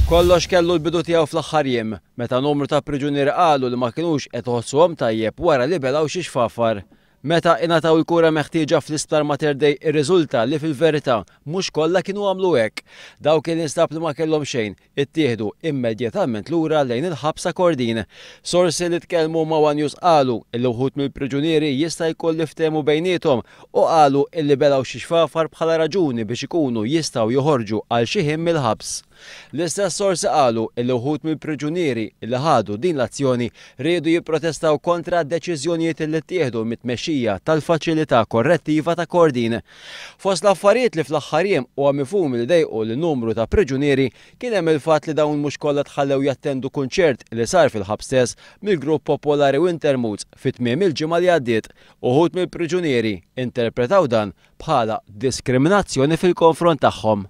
Kollox kellu l-bidu tiegħu fl-aħħar jiem, meta numru ta' priġunieri qalu li ma kinux qed iħossuhom tajjeb wara li belgħu xi xfafar. Meta ingħataw il-kura meħtieġa fl-Isptar Mater Dei irriżulta li fil-verità mhux kollha kienu għamlu hekk. Dawk li nstab li ma kellhom xejn ittieħdu immedjatament lura lejn il-ħabs ta' Kordin. Sorsi li tkellmu ma' one News qalu illi wħud mill-priġunieri jista' jkun li ftehmu bejniethom u qalu illi belgħu xi xfafar bħala raġuni biex ikunu jistgħu joħorġu għal xi ħin mill-ħabs. L-istess sorsi qalu illi wħud mill-priġunieri li ħadu din l-azzjoni riedu jipprotestaw kontra deċiżjonijiet li ttieħdu mit-tmexxija tal-Faċilità Korrettiva ta' Kordin. Fost l-affarijiet li fl-aħħar jiem huwa mifhum li dejqu lil numru ta' priġunieri kien hemm il-fatt li dawn mhux kollha tħallew jattendu kunċert li sar fil-ħabs stess mill-grupp popolari Wintermoods fi tmiem il-ġimgħa li għaddiet. Uħud mill-priġunieri interpretaw dan bħala diskriminazzjoni fil-konfront tagħhom.